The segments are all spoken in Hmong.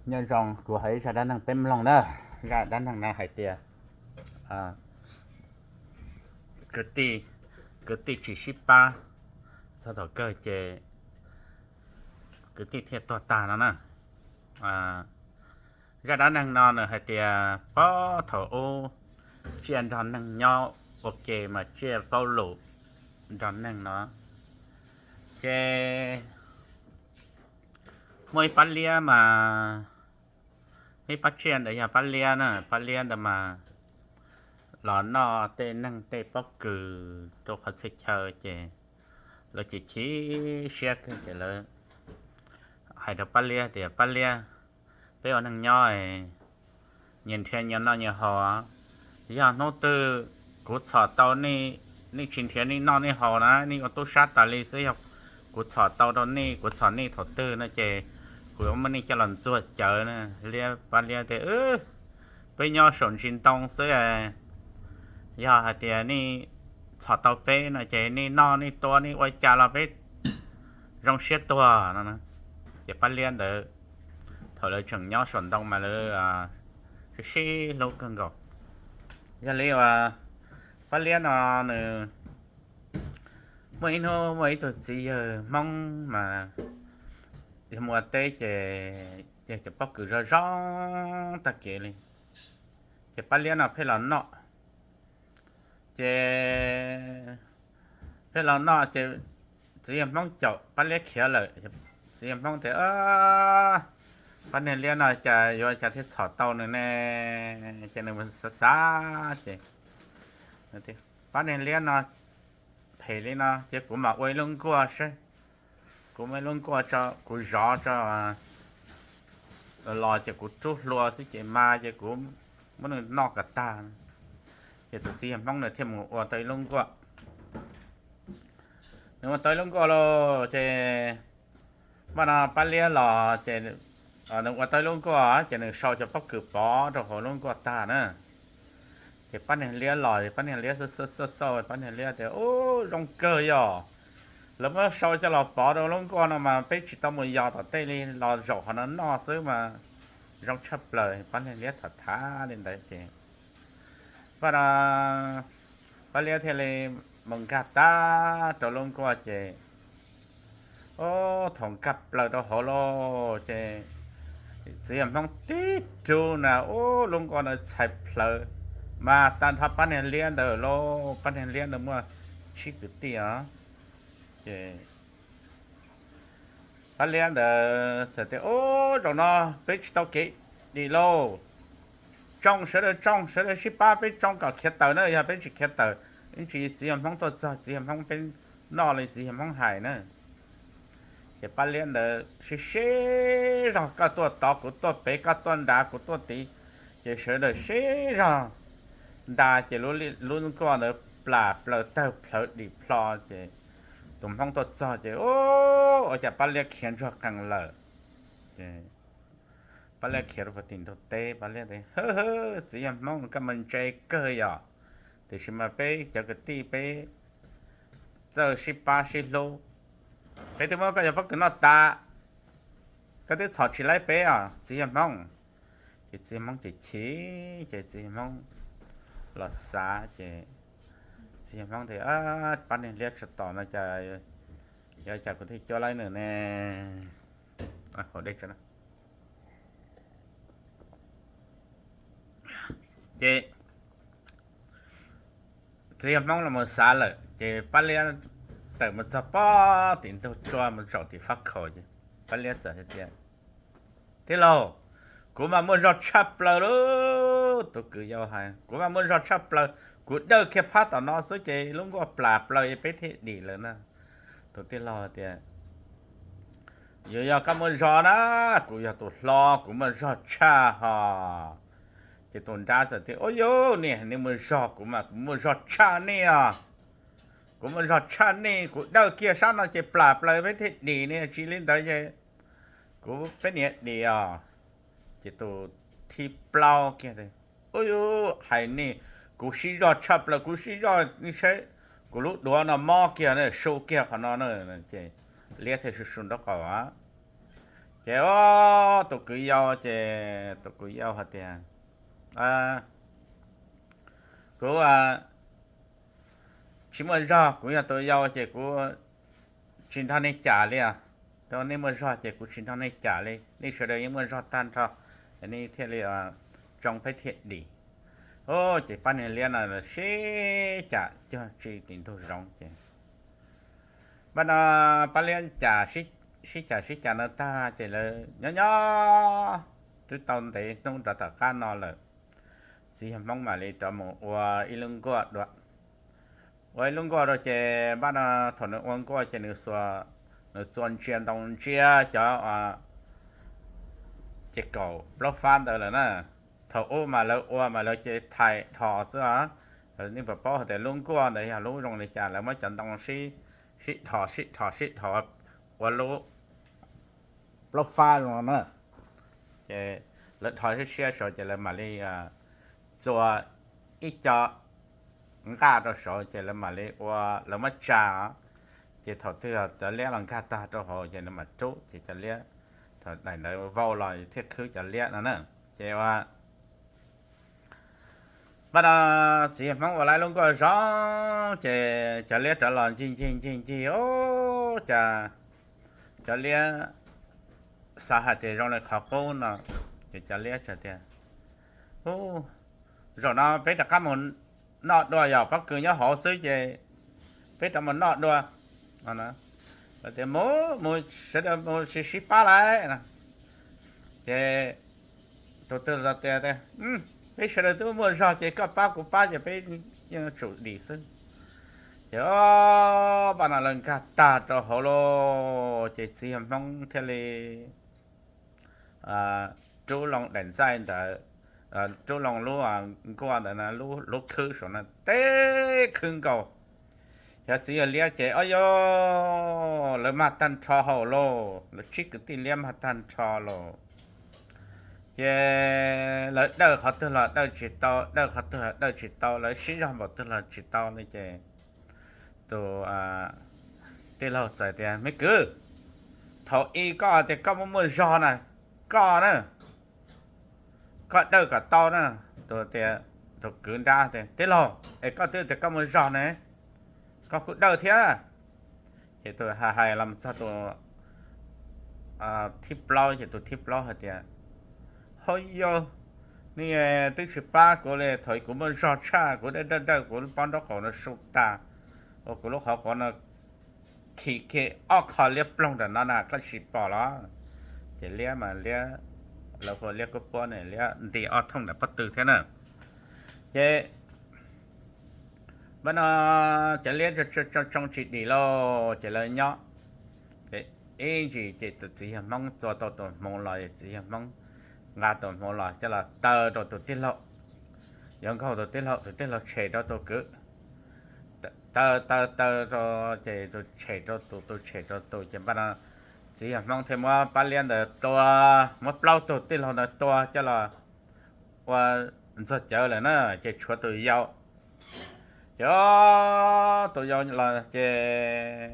Nyob zoo, kuv hais ib zaj dab neeg peb mloog na. Zaj dab neeg no hais tias kwv tij, kwv tij tsis sib pab, txog thaum kawg ces kwv tij thiaj tuag tag no na. Zaj dab neeg no nws hais tias puag thaum ub tsiaj nrog neeg nyob ua ke mas tsiaj paub lus nrog neeg no. Ces muaj ib pab liab mas, ib pab tsiaj ntawd yog pab liab na, pab liab ntawd mas los noj tej neeg tej pob kws rau qhov txhia chaw ces lawv chim chim siab kawg ces lawv hais rau pab liab tias, pab liab, peb ua neeg nyob nyias nrhiav nyias noj nyias haus, yog hnub twg kuv txhom tau nej, nej tsis nrhiav nej noj nej haus na, nej ua tub sab tas li xwb, yog kuv txhom tau rau nej, kuv txhom nej thaum twg no ces kuv yuav muab nej coj los ntxuag cawv na. Liab, pab liab tias, peb nyob saum ntsis ntoo xwb, yog hais tias nej txhom tau peb no ces nej noj nej tua nej ua cas los peb zoo siab tuag no. Ces pab liab ntawd thaum lawv tseem nyob saum ntoo mas lawv sib sib hlub kawg nkaus. Yog li uas pab liab no nws muaj ib hnub muaj ib tug txiv yawg Hmoob mas yog mus ua teb ces yog cov pob kws zoo zoo tag kev li, ces pab liab no pheej los noj. Ces pheej los noj ces txiv yawg Hmoob caum pab liab khiav lawm. Txiv yawg Hmoob tias, pab niag liab no cas yuav cas thiaj txhom tau nws ne? Ces nws xav xav ces, pab niag liab no phem li no ces kuv mam ua ib lub nkuaj seb, kuv muab ib lub nkuaj tso, kuv zov tso los ces kuv rub hlua xwb ces mas ces kuv muab nws noj kom tag. Ces tus txiv yawg Hmoob nws thiaj mus ua tau ib lub nkuaj. Nws ua tau ib lub nkuaj lauj ces, mas no pab liab los ces nws ua tau ib lub nkuaj ces nws sau cov pob kws pov rau hauv lub nkuaj tag na. Ces pab niag liab los, pab niag liab xauj xauj pab niag liab tias, ub, zoo kawg yog, lawv muab sau coj los pov rau lub nkuaj no mas peb tsis tau mus yos tom tej li, los zaum qhov no noj xwb mas zoo tshaj plaws. Pab niag liab tham tham li ntawd ces pab, pab liab thiaj li mus nkag tag rau lub nkuaj ces, ub, thaum nkag plaws rau hauv lauj ces txiv yawg Hmoob tib rub na, ub, lub nkuaj na txhais plhawv, mas tag nrho pab niag liab ntawd lauj, pab niag liab ntawd muaj tsib kwv tij os. Ces pab liab ntawd txawm tias, ub, zaum no peb tsis tau kev dim lauj, tsoo, sawv daws tsoo, sawv daws sib pab peb tsoo kom khiav tawm na, yog peb tsis khiav tawm ib tsam txiv yawg Hmoob tuaj txog txiv yawg Hmoob peb noj li txiv yawg Hmoob hais na. Ces pab liab ntawd sib sib zog, koj tuaj tod kuv tuaj pem, koj tuaj nrad kuv tuaj tid, ces sawv daws sib zog nta ces lub nkuaj ntawd plam plaws tawg plhawv dim plho ces tus Hmoob tuaj txog ces, ub, ua cas pab liab khiav ntsuag qees lawm. Ces pab liab khiav rau puag tim ntug teb, pab liab tias, hwb, txiv yawg Hmoob, koj mas ntse kawg yom, tiam sis mas peb cov kwv tij peb txawj sib pab sib hlub, peb twb muab koj cov pob kws noj tas, koj twb txhom tsis laib peb os txiv yawg Hmoob. Ces txiv yawg Hmoob chim chim, ces txiv yawg Hmoob los xav ces txiv yawg Hmoob tias, pab niag liab tsov tom no cas, yog cas kuv thiaj cuab laib nws ne? Ces txiv yawg Hmoob los mus xav lawm ces pab liab tawm mus txog puag tim ntug tsua mus zaum tim fab khaum ces pab liab txawm hais tias, tij laug, kuv mas muaj zog tshaj plaws lauj, tus kwv yau hais, kuv mas muaj zog tshaj plaws, kuv dawj kiag phab tom no xwb ces lub nkuaj plam plaws es peb thiaj dim lawm na. Tus tij laug tias, yuav yog koj muaj zog na, kuv yog tus hlob kuv muaj zog tshaj hos. Ces tus nrab txawm tias, ua yus, nej muaj zog, kuv mas kuv muaj zog tshaj nej os. Kuv muaj zog tshaj nej, kuv dawj kiag sab no ces plam plaws peb thiaj dim ne, tsis li ntawd ces kuv, peb niam dim os. Ces tus thib plaub kiag, ua yus, hais nej, kuv siv zog tshaj plaws, kuv siv zog, nej saib kuv lub duav no mob kiag, su kiag qhov no na. Ces liab thiaj su su nraub qaum. Ces o tus kwv yau ces tus kwv yau hais tias, kuv tsis muaj zog, kuv yog tus yau ces kuv tsis nrog nej cam li os. Rau nej muaj zog ces kuv tsis nrog nej cam li, nej sawv daws yeej muaj zog tag nrho, nej thiaj li tsoo peb thiaj dim. Ces pab niag liab no sib cam cuag tsi tim ntug zoov ces, npaj no pab liab cam, sib cam sib cam no tag ces lawv nyob nyob twb tau ntev hnub rov tom qab no lawm, txiv yawg Hmoob mam li rov mus ua ib lub nkuaj dua. Ua ib lub nkuaj dua ces npaj no thaum nws ua nkuaj ces nws txua ntsia ntoo ntsia cov ces kaum plaub fab ntawd lawm na. Thaum ub mas lawv ua mas lawv ces thais dhos xwb os. Nej puas paub hais tias lub nkuaj ntawd yog lub zoo li cas, lawv muab cov ntoo sib dhos sib dhos sib dhos ua lub plaub fab zoo no na. Ces lawv dhos siab siab saud ces lawv mam li txua ib co nqaj rau saud ces lawv mam li ua, lawv muab tsa. Ces thaum twg cov liab los nkag tag rau hauv ces nws mam rub ces cov liab, thaum daim ntawd vau los thiaj khwb cov liab no na. Ces ua npaj no txiv yawg Hmoob ua lawv lub nkuaj zoo ces cov liab rov los ncig ncig ncig ncig, ub, cas cov liab xav hais tias zoo li qhov qub no. Ces cov liab tias, ub, zaum no peb rov qab mus noj dua, yog pob kws nyob hauv xwb ces peb rov mus noj dua. Tias mus, mus sawv daws mus sib sib pab lawm. Ces tus twg los tias, peb sawv daws twb muaj zog ces koj pab kuv pab ces peb yeej tsum dim xwb. Ces npaj no lawv nkag tag rau hauv lauj, ces txiv yawg Hmoob thiaj li rub loo daim ntxaij ntawd, rub loo lub nkuaj ntawd, lub khwb saum no teb khwb nkaus. Yog txiv yawg liab ces, o yog, lawv mag tag nrho hauv lauj, lawv tsib kwv tij liab mag tag nrho lauj. Ces lawv dawj qhov twg los dawj tsis tau, dawj qhov twg los dawj tsis tau, lawv sib zog npaum twg los tsis tau li ces tus tij laug txawm tias, me kwv, thaum ub koj tias koj muaj muaj zog na, koj na, koj dawj kom tau na. Tus, tus kwv nrab tias, tij laug, es koj twb tias koj muaj zog ne, koj kuj dawj thiab. Ces tus hais hais los txog tus thib plaub ces tus thib plaub hais tias, ho yog, nej twb tsis pab kuv li, thaum kuv muaj zog tshaj kuv dawj dawj dawj kuv pob nraub qaum no su tag, ua kuv lub qhov quav no khi khi ob qho liab ploog nram no na, koj tsis pom los? Ces liab mas liab, lawv hu liab kub puab ne, liab nti ob thooj nram pob tw thiab na. Ces npaj no cov liab tsoo tsis dim lauj, ces lawv nyob ib ntsis ces tus txiv yawg Hmoob txua tau tus hmoov los, txiv yawg Hmoob nqa tus hmoov los coj los taw rau tus tij laug, yuav nkaug tus tij laug, tus tij laug tshem rau tus kwv. Taw taw taw rau, ces tus tshem rau tus, tus tshem rau tus, ces npaj no txiv yawg Hmoob thiaj muab pab liab ntawd tua, muab plaub tug tij laug ntawd tua coj los ua ntxuag cawv lawm na, ces tshuav tus yau. Ces tus yau los ces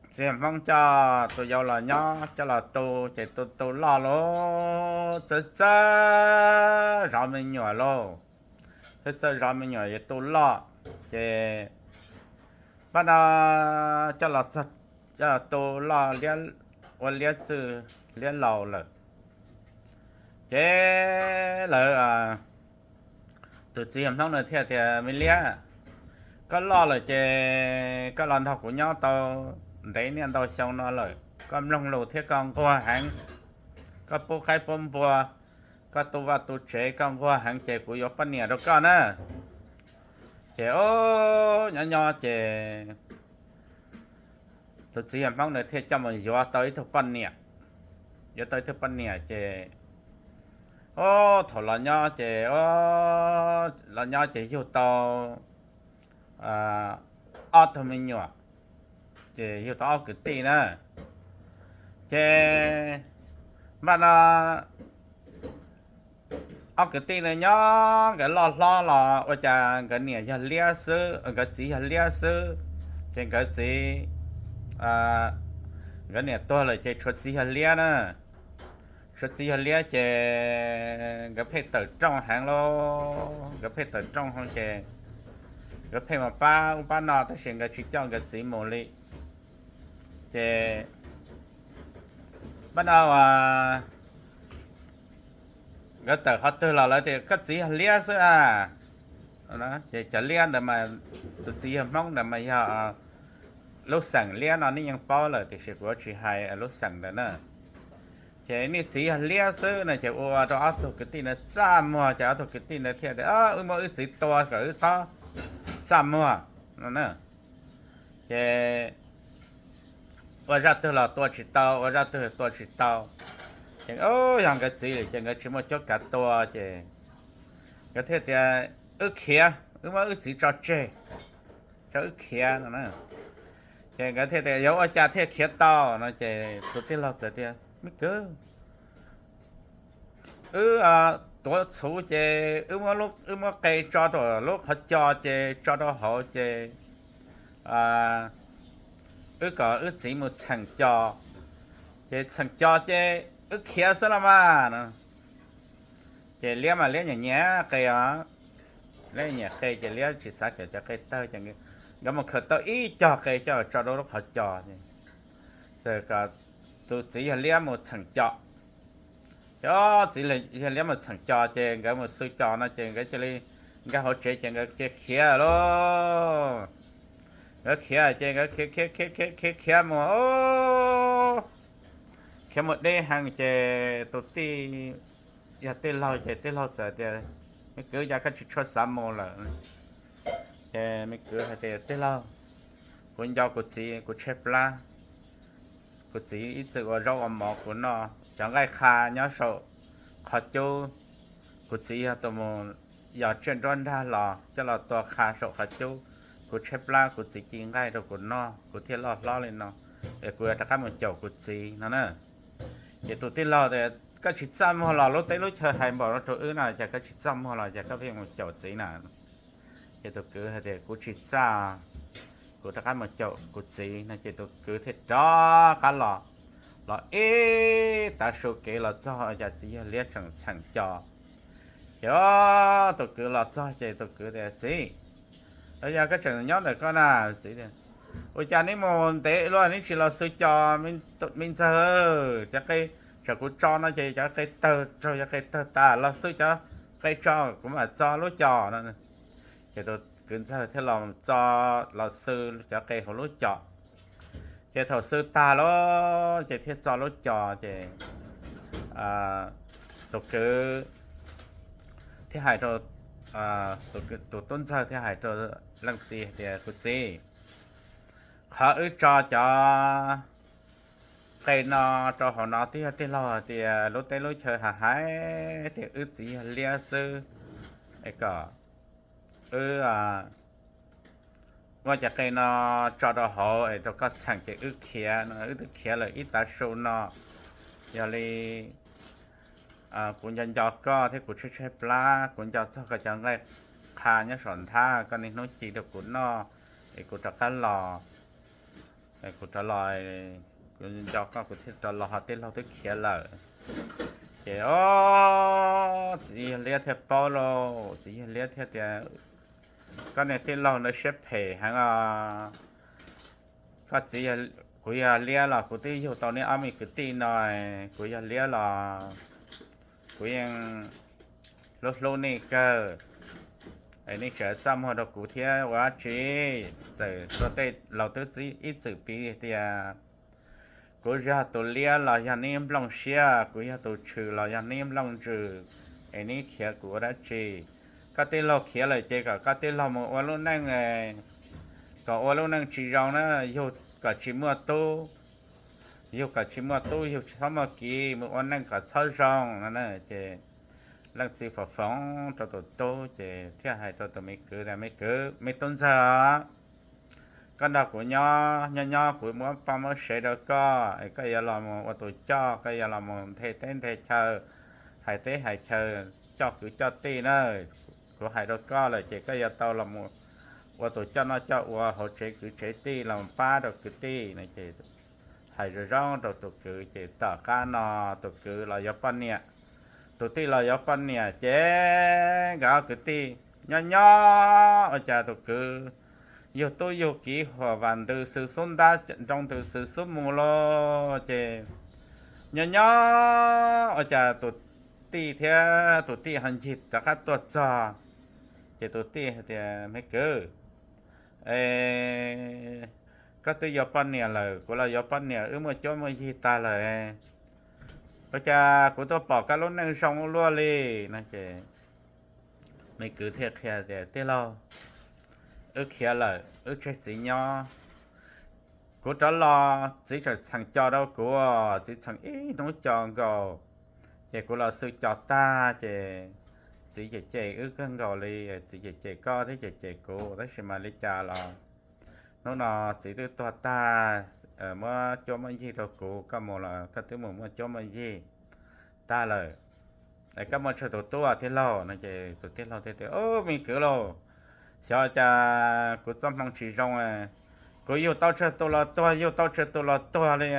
txiv yawg Hmoob coj tus yau los nyob coj los tu, ces tus, tus loj los txawj txawj zov me nyuam lauj, txawj txawj zov me nyuam yuav tu loj, ces npaj no coj los txog, coj los tu loj, ua liab txwj liab laus lawm. Ces lawv, tus txiv yawg Hmoob na thiaj tias, me liab, koj loj lawm ces koj los nrog kuv nyob tau ntev niaj ntau xyoo no lawm, koj mloog lus thiab koj nquag heev, koj pub qaib pub npua, koj tu vaj tu tsev koj nquag heev ces kuv yuav poj niam rau koj na. Ces o, nyob nyob ces tus txiv yawg Hmoob na thiaj coj mus yuav tau ib tug poj niam. Yuav tau ib tug poj niam ces o, thaum los nyob ces, los nyob ces yug tau ob tug me nyuam, ces yug tau ob kwv tij na. Ces npaj no ob kwv tij na nyob nkawd loj hlob los ua cas nkawd niam yog liab xwb, nkawd txiv yog liab xwb, ces nkawd txiv nkawd niam tuag lawm ces tshuav txiv yawg liab na. Tshuav txiv yawg liab ces nkawd pheej tawm rooj heev lauj, nkawd pheej tawm rooj heev ces nkawd pheej mus pab ub pab no tab sis nkawd tsis coj nkawd txiv mus li. Ces pab no nkawd tawm qhov twg los lawv tias koj txiv yawg liab xwb a. Ces cov liab ntawd mas, tus txiv yawg Hmoob ntawd mas yog lub xeem liab no nej yeej paub lawm tiam sis kuv tsis hais lub xeem ntawd na. Ces nej txiv yawg liab xwb no ces ua rau ob tug kwv tij ntawd txaj muag ces ob tug kwv tij ntawd thiaj tias wb muab wb txiv tua kom wb txhob txaj muag no na. Ces ua zaj twg los tua tsis tau, ua zaj twg tua tsis tau. Ces yog nkawd txiv lawm ces nkawd tsis muaj cuab kav tua ces nkawd thiaj tias wb khiav, wb muab wb txiv tso tseg, tso wb khiav no na. Ces nkawd thiaj tias yuav ua cas thiaj khiav tau no ces tus tij laug txawm tias me kwv, wb tuav txhuv ces wb muab qe tso rau lub qhov cos ces tso rau hauv ces wb kom wb txiv mus txheem cos, ces txheem cos ces wb khiav xwb los mas no. Ces liab mas liab nyiam nyiam qe os, liab nyiam qe ces liab tsis xav kom cov qe tawg ces nkawd mus khaws tau ib cog qe coj tso rau lub qhov cos ces kom tus txiv yawg liab mus txheem cos. Ces txiv yawg liab mus txheem cos ces nkawd mus xwb cos no ces nkawd cia li nkag hauv tsev ces nkawd cia khiav lauj. Nkawd khiav ces nkawd khiav khiav khiav khiav khiav mus, khiav mus deb heev ces tus tij, yog tij laug ces tij laug txawm tias me kwv, cas koj tsis tshua xav mus lawm? Ces me kwv hais tias tij laug, kuv nco kuv txiv kuv tshaib plab, kuv txiv ib txwm ua zaub ua mov kuv noj, cov nqaij qha nyob saum qhov cub, kuv txiv yog tus mus yos tsiaj nruab nrag los coj los tua qha saum qhov cub. Kuv tshaib plab kuv txiv ci nqaij rau kuv noj kuv thiaj loj hlob li no, es kuv yuav rov qab mus caum kuv txiv no na. Ces tus tij laug tias koj tsis txaj muag los lub teb lub chaw hais npaum no rau wb no ces koj tsis txaj muag los ces koj pheej mus caum txiv na. Ces tus kwv hais tias kuv tsis txaj, kuv rov qab mus caum kuv txiv no ces tus kwv thiaj rov qab los, los ib tav su kev los txog cas txiv yawg liab tseem txheem cos. Ces tus kwv los txog ces tus kwv tias txiv, yog koj tseem nyob ntawm koj na? Txiv tias ua cas neb mus ntev luaj neb tsis los xwb cos me ntxawg, cov qe, tsam kuv tso no ces cov qe tawg raug cov qe tawg tas los xwb cov qe tso kuv mam txo lub cos no. Ces tus kwv ntxawg thiaj los txo, los xwb cov qe hauv lub cos. Ces thaum xwb tag lawm ces thiaj txo lub cos ces tus kwv thiaj hais rau, tus tub ntxawg thiaj hais rau leej txiv hais tias kuv txiv, qhov wb tso cov qe no rau hauv no twb yog tij laug hais tias lub teb lub chaw hais hais tias wb txiv yawg liab xwb, es kom wb muab cov qe no tso rau hauv es rau koj txheem ces wb khiav no, wb twb khiav lawm ib tav su no. Yog li kuv nco nco koj thiab kuv tshaib tshaib plab, kuv nco txog koj cov nqaij qha nyob saum nthab, koj niaj hnub ci rau kuv noj, es kuv rov qab los, kuv rov los, kuv nco koj kuv thiaj rov los ho tij laug twb khiav lawm. Ces txiv yawg liab thiaj paub lauj, txiv yawg liab thiaj tias koj niag tij laug ntawd siab phem heev os. Koj txiv, kuv yog liab los kuv twb yug tau neb ob me kwv tij no, kuv yog liab los kuv yeej hlub hlub nej kawg. Es nej tseem txaj muag rau kuv thiab ua dab tsi? Txawm tuaj tej laus twb ib txwm piv tias kuv yog tus liab los yog neb nplooj siab, kuv yog tus tshwm los yog neb nplooj ntsws, es neb khiav kuv ua dab tsi? Koj tij laug khiav lawm ces kom koj tij laug mus ua lub neej, kom ua lub neej tsis zoo na, yug kom tsis muaj tub, yug kom tsis muaj tub, yug tsis txhob muaj kiv, mus ua neej kom txhob zoo no. Ces leej txiv foom foom rau tus tub ces thiaj hais rau tus me kwv tias me kwv, me tub ntxawg, koj nrog kuv nyob nyob nyob kuv muab poj muab sev rau koj, es koj yuav los mus ua tus coj, koj yuav los mus nthe teb nthe chaw, hais teb hais chaw, coj kwv coj tij na. Kuv hais rau koj lawm ces koj yuav tau los mus ua tus coj noj coj ua hauv tsev kwv tsev tij los pab rau kwv tij no. Ces hais zoo zoo rau tus kwv ces tom qab no tus kwv los yuav poj niam, tus tij los yuav poj niam ces nkawd ob kwv tij nyob nyob ua cas tus kwv yug tub yug kiv huam vam ntws xws xub ntab nroo ntws xws xub mus lauj. Ces nyob nyob ua cas tus tij thiab tus tij ho ncig rov qab tuaj txog. Ces tus tij hais tias, Me kwv, koj twb yuav poj niam lawm, kuv los yuav poj niam, wb muaj cuab muaj yig tag lawm, ua cas kuv tuaj pom koj lub neej zoo ua luaj li? No ces me kwv thiaj qhia tias, Tij laug, wb khiav lawm, wb tseg txiv nyob. Kuv rov los txiv tseem txheem co rau kuv, txiv txheem ib hnub co nkaus. Ces kuv los xwb co tag ces txiv cem cem wb kawg nkaus li, txiv cem cem koj thiab cem cem kuv, tab sis mas li cas los hnub no txiv twb tuag tag, muab cuab muab yig rau kuv, koj mus los koj twb mus muaj cuab muaj yig tag lawm, koj muaj tsawg tus tub tij laug? No ces tus tij laug thiaj tias, Ub, me kwv lauj, xyov cas kuv txoj hmoo tsis zoo, kuv yug tau tsawg tus los tuag, yug tau tsawg tus los tuag li,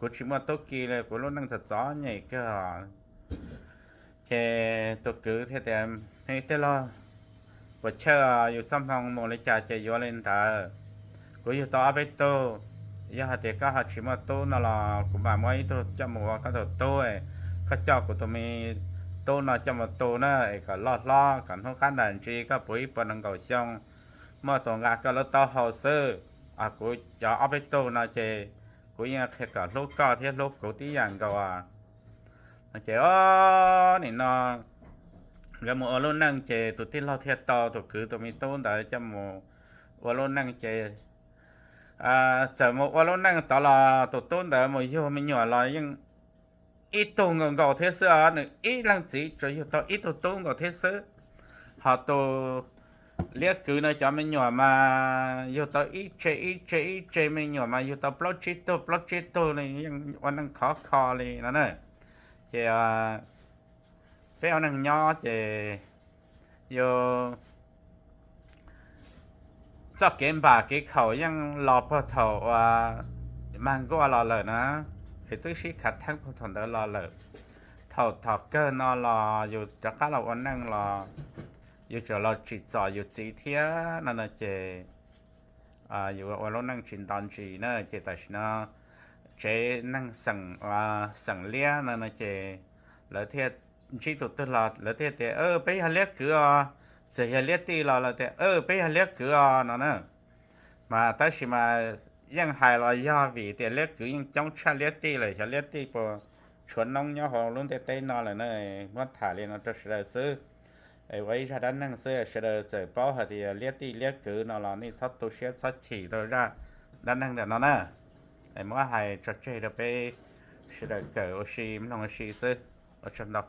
kuv tsis muaj tub ki li, kuv lub neej txom txom nyem kawg. Ces tus kwv thiaj tias, Tij laug, puas chawj, yus txoj hmoo mus li cas ces yuav li ntawd. Kuv yug tau ob peb tug, yog hais tias koj ho tsis muaj tub no los kuv mam muab ib tug coj mus ua koj tus tub, koj coj kuv tus me tub no coj mus tu na, es kom loj hlob kom hnub qab ntas ntsis koj puv ib puas nees nkaum xyoo, muaj tus nqa koj lub taub hau xwb. Kuv cov ob peb tug no ces kuv yeej qhia kom hlub koj thiab hlub kuv tib yam nkaus. No ces, o, nim no nkawd mus ua lub neej ces tus tij laug thiaj tau tus kwv tus me tub ntawd coj mus ua lub neej ces txawm mus ua lub neej tod los tus tub ntawd mus yug me nyuam los yeej ib tug nkaus nkaus thiab xwb os, nws ib leej txiv tsuas yug tau ib tug tub nkaus thiab xwb. Ho tus liab kwv no cov me nyuam mas yug tau ib tse ib tse ib tse me nyuam mas yug tau plaub tsib tug plaub tsib tug li, yeej ua neej khov kho li no na. Ces peb ua neej nyob ces yus txoj kev npam kev khaum yeej los puag thaum uas mag nkuaj los lawm na, es twb sib khav theeb puag thaum ntawd los lawm. Thaum thaum kawg no los yus rov qab los ua neej los yus tseem los tsim txom yus txiv thiab no no ces yus ua lub neej tsis nto ntsis na. Ces tam sim no tsev neeg xeem liab no no ces lawv thiaj ntsib tus twg los lawv thiaj tias, Peb yog liab kwv os. Txawm yog liab tij los lawv tias, Peb yog liab kwv os no na. Mas tab sis mas yeej hais los yog vim tias liab kwv yeej coob tshaj liab tij lawm, xyov liab tij puas tshuav noob nyob hauv lub ntiaj teb no lawm na. Muab tham li no rau sawv daws xwb, es ua ib zaj dab neeg xwb, sawv daws txawm paub hais tias liab tij liab kwv no los nej txhob tu siab txhob chim rau zaj dab neeg ntawm no na. Es muab hais tso tseg rau peb sawv daws kawm ua si mloog ua si xwb. Ua tsaug ntau.